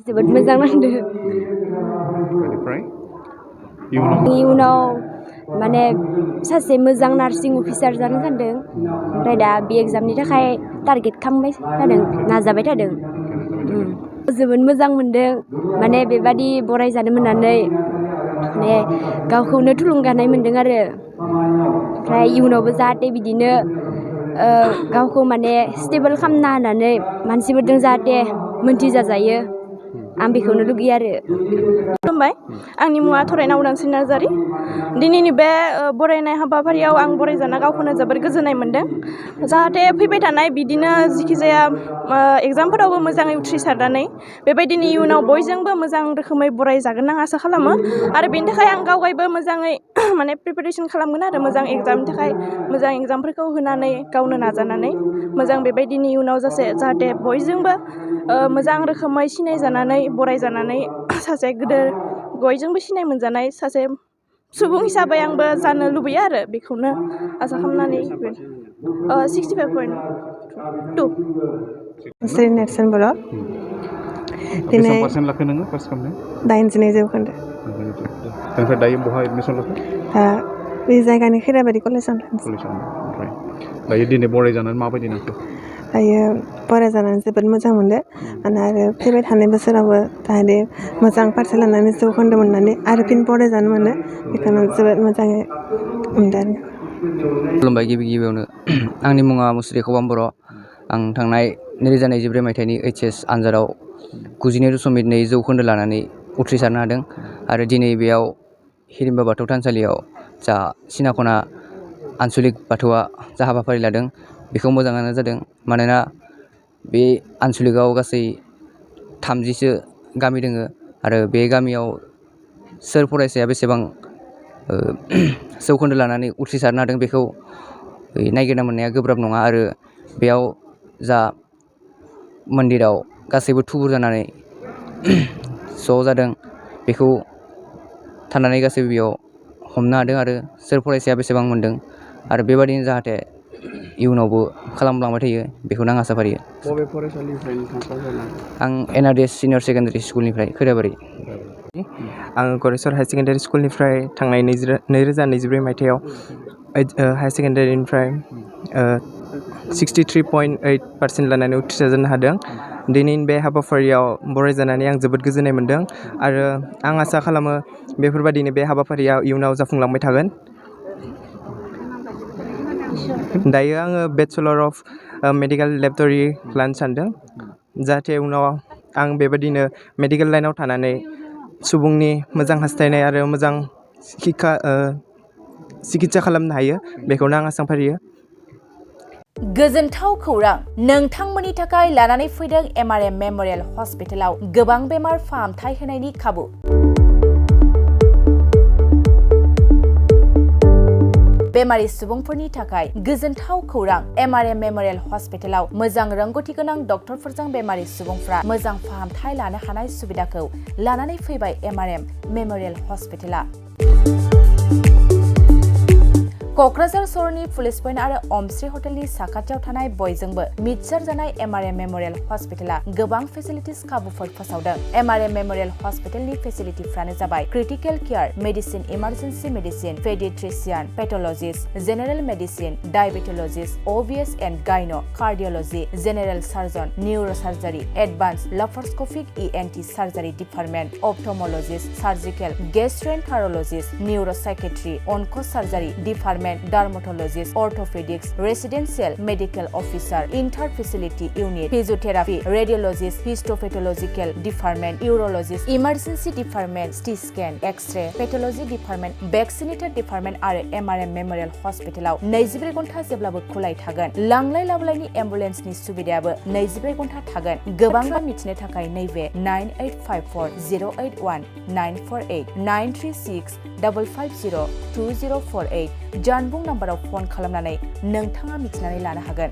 जोबोद मोजां नांदों। बेनिफ्राय इयुनाव माने सासे मोजां नार्सिं अफिसार जानो सानदों। ओमफ्राय दा बे एग्जामनि थाखाय टारगेट खालामबाय थादों, नाजाबाय थादों। जोबोद मोजां मोनदों माने बेबादि बरायजानो मोननानै माने गावखौनो थुलुंगानाय मोनदों आरो। ओमफ्राय इयुनावबो जाहाथे बिदिनो गावखौ माने स्टेबोल खालामना होनानै मानसिफोरजों जाहाथे मोनथिजाजायो आं बेखौनो लुगैयो आरो। खुलुमबाय, आंनि मुङा थरायना उदांस्रि नार्जारि। दिनैनि बे बरायनाय हाबाफारियाव आं बरायजाना गावखौनो जोबोर गोजोननाय मोनदों। जाहाथे फैबाय थानाय बिदिनो जिखिजाया एग्जामफोरावबो मोजाङै उथ्रिसारनानै बेबायदिनो इयुनाव बयजोंबो मोजां रोखोमै बरायजागोन आं आसा खालामो। आरो बेनि थाखाय आं गावगायबो मोजाङै माने प्रिपेरेसन खालामगोन आरो मोजां एग्जामनि थाखाय मोजां एग्जामफोरखौ होनानै गावनो नाजानानै मोजां बेबायदिनो इयुनाव जाहाथे बयजोंबो मोजां रोखोमै सिनायजानानै बरायजानानै सासे गिदिर बयजोंबो सिनाय मोनजानाय सासे सुबुं हिसाबै आंबो जानो लुबैयो आरो बेखौनो आसा खालामनानै 65.2 श्री नेरसोन बर' बेसेबां पार्सेन्ट लाखो नोङो पास खालामनाय? 92 जौखोन्दो। बेनिफ्राय दायो बहा एडमिसन लाखो? बे जायगानि खैराबारि कलेजाव ओमफ्राय दायो दिनै बरायजानानै माबायदि नांखो? दायो बरायजानानै जोबोद मोजां मोनदों। आरो फैबाय थानाय बोसोरावबो जाहाथे मोजां पारसेन्ट लानानै जौखोन्दो मोननानै आरो फिन बरायजानो मोनो बेखौनो जोबोद मोजाङै मोनदों आरो। खुलुमबाय गिबियावनो आंनि मुङा मुस्रि खबाम बर'। आं थांनाय 2023 मायथाइनि HS आनजादाव 92.2 जौखोन्दो लानानै उथ्रिसारनो हादों। आरो दिनै बेयाव हिरिम्बा बाथौ थानसालियाव जा सिनाखना आनसलिक बाथौआ जा हाबाफारि लादों बेखौ मोजाङानो जादों। मानोना बे आनसलिकआव गासै 30सो गामि दोङो आरो बे गामियाव सोर फरायसाया बेसेबां जौखोन्दो लानानै उथ्रिसारनो हादों बेखौ नायगिरना मोननाया गोब्राब नङा। आरो बेयाव जा मन्दिराव गासैबो थुबुर जानानै ज' जादों बेखौ थानानै गासैबो बेयाव हमनो हादों आरो सोर फरायसाया बेसेबां मोनदों आरो बेबादिनो जाहाथे इयुनावबो खालामलांबाय थायो बेखौनो आं आसा फारियो। बबे फरायसालिनिफ्राय नोंथाङा पास जानाय? आं NRDS सिनियर सेकेन्डारि स्कुलनिफ्राय खैराबारि। आङो गरेस्वर हायार सेकेन्डारि स्कुलनिफ्राय थांनाय 2023 मायथाइयाव हायार सेकेन्डारिनिफ्राय 63.8% लानानै उथ्रिसार जानो हादों। दिनैनि बे हाबाफारियाव बरायजानानै आं जोबोद गोजोननाय मोनदों आरो आं आसा खालामो बेफोरबायदिनो बे हाबाफारिया इयुनाव जाफुंलांबाय थागोन। दायो आङो बेचेलर अफ मेडिकेल लेबरेटरि लानो सानदों। जाहाथे उनाव आं बेबायदिनो मेडिकेल लाइनाव थानानै सुबुंनि मोजां हास्थायनाय आरो मोजां सिकित्सा खालामनो हायो बेखौनो आं आसा फारियो। गोजोनथाव खौरां, नोंथांमोननि थाखाय लानानै फैदों MRM मेम'रियेल हस्पिटालाव गोबां बेमार फाहामथाय होनायनि खाबु। बेमारि सुबुंफोरनि थाखाय गोजोनथाव खौरां, MRM मेम'रियेल हस्पिटालाव मोजां रोंगौथि गोनां डक्टरफोरजों बेमारि सुबुंफ्रा मोजां फाहामथाय लानो हानाय सुबिदाखौ लानानै फैबाय MRM मेम'रियेल हस्पिटाला। क'क्राझार सहरनि पुलिस पइन्ट आरो अमश्री हटेलनि साखाथियाव थानाय बयजोंबो मिथिसार जानाय MRM मेम'रियेल हस्पिटाला गोबां फेसिलिटिस खाबुफोर फोसावदों। MRM मेम'रियेल हस्पिटालनि फेसिलिटिफ्रानो जाबाय critical care, medicine, emergency medicine, paediatrician, pathologist, general medicine, diabetologist, OBS and gynae, cardiology, general surgeon, neuro' surgery, advance laparoscopic ENT surgery department, ophthalmologist, surgical, gastroenterologist, neuro' psychiatry, onco' surgery department, dermatologist, orthopaedics, residential medical officer, inter facility unit, physiotherapy, radiologist, histopathological department, urologist, emergency department, CT scan, X-ray, pathology department, vaccinator department आरो MRM memorial हस्पिटालाव 24 घन्टा जेब्लाबो खुलाय थागोन। लांलाय लाबोलायनि एम्बुलेन्सनि सुबिदायाबो 24 घन्टा थागोन। गोबां मिथिनो थाखाय नैबे 9854 081 948 936 550 2048 जानबुं नाम्बाराव फन खालामनानै नोंथाङा मिथिनानै लानो हागोन।